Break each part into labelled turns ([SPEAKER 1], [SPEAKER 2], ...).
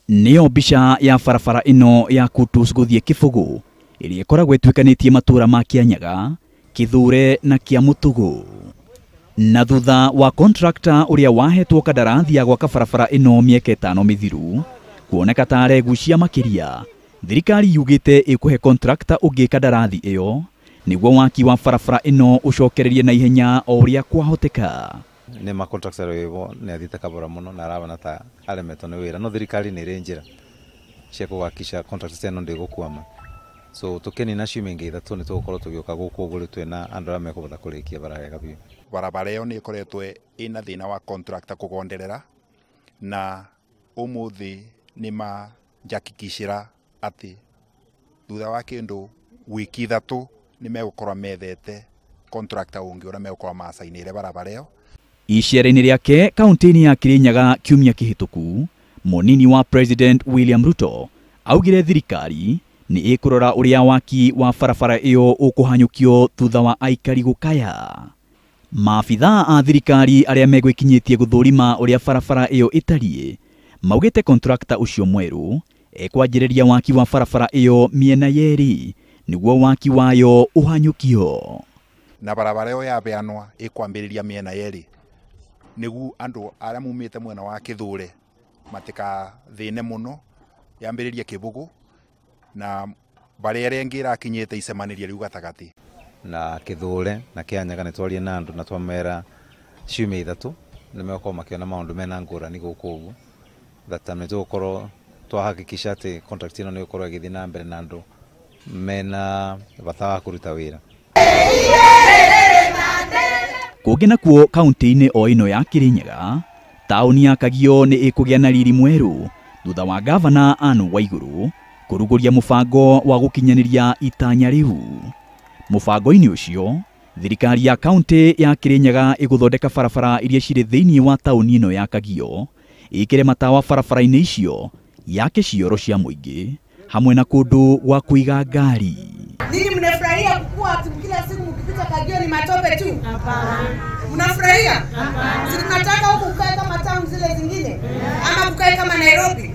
[SPEAKER 1] Nĩyo mbica ya barabara ĩno ya Kutus gũthiĩ Kĩbũgũ ĩrĩa ĩkoragwo ĩtuĩkanĩtie matũra ma Kĩanyaga, Kĩthure na Kĩamũtũgũ. Na thutha wa contractor ũrĩa wahetwo kandarathi ya gwaka barabara ĩno mĩaka 5 mĩthiru kuoneka ta aregucia makĩria, thirikari yugĩte ĩkũhe contractor ũngĩ kandarathi ĩyo nĩguo waki wa barabara ĩno ũcokererie na ihenya o ũrĩa kwahoteka.
[SPEAKER 2] Nĩ ma contractor wĩbo nĩ athiĩte kabora mũno na arabona ta aremetwo nĩ wĩra, no thirikari nĩ ĩrĩ njĩra cia kũhakikisha contractor ĩno ndĩgũkwama. So tũkĩnina ciumia ingĩ 3 nĩ tũgũkorwo tũgĩũka gũkũ ũguo rĩu twĩna andũ arĩa mekũhota kũrĩkia bara wega biũ.
[SPEAKER 3] Barabara ĩyo nĩ ĩkoretwo ĩna thĩna wa contractor kũgonderera, na ũmũthĩ nĩ manjakikicĩra atĩ thutha wa kĩndũ wiki 3 nĩ megũkorwo methete contractor ũngĩ ũrĩa megũkorwo macainĩre barabara ĩyo.
[SPEAKER 1] Icera-inĩ rĩake kaunti-inĩ ya Kirinyaga kiumia kĩhĩtũku, mũnini wa President William Ruto augire thirikari nĩ ĩkũrora ũrĩa waki wa barabara ĩyo ũkũhanyũkio thutha wa aikari gũkaya. Maabithaa a thirikari arĩa megwĩkinyĩtie gũthũrima ũrĩa barabara ĩyo ĩtariĩ maugĩte contractor ũcio mwerũ ekwanjĩrĩria waki wa barabara ĩyo mĩena yerĩ nĩguo waki wayo ũhanyũkio.
[SPEAKER 3] Na barabara ĩyo yabeanwa ĩkwambĩrĩria mĩena yerĩ nĩguo andũ arĩa mumĩte mwena wa Kĩthure matikathĩne mũno, yambĩrĩrie Kĩbũgũ na barĩa ĩrĩa ĩngĩ ĩrakinyĩte icemanĩrie rĩu gatagatĩ.
[SPEAKER 2] Na Kĩthure na Kĩanyaga nĩ twarie na andũ na twamera ciumia 3 nĩ megũkorwo makĩona maũndũ mena ngũrani gũkũ ũguo, that nĩ tũgũkorwo twahakikisha atĩ contract ĩno nĩ ĩgũkorwo ĩgĩthiĩ na mbere na andũ mena bata wa kũruta wĩra.
[SPEAKER 1] Kũngĩ nakuo kaunti-inĩ o ĩno ya Kirinyaga, taũni ya Kagio nĩ ĩkũgĩa na riri mwerũ thutha wa gavana Anne Waiguru kũrugũria mũbango wa gũkinyanĩria itanya rĩu. Mũbango-inĩ ũcio, thirikari ya kaunti ya Kirinyaga ĩgũthondeka barabara iria cirĩ thĩinĩ wa taũni ĩno ya Kagio, ĩkĩre matawa barabara-inĩ icio, yake cioro cia mũingĩ hamwe na kũndũ gwa kũiga ngari.
[SPEAKER 4] Ninyi mnafurahia kukua kila siku mkipita Kagio ni matope tu? Hapana. Mnafurahia? Hapana. Si tunataka huku kukae kama town zile zingine ama kukae kama Nairobi?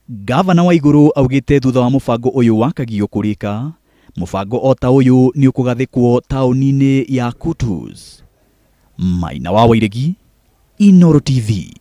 [SPEAKER 1] Gavana Waiguru augĩte thutha wa mũbango ũyũ wa Kagio kũrĩka, mũbango o ta ũyũ nĩ ũkũgathĩkwo taũni-inĩ ya Kutus. Maina wa Wairegi, Inooro TV.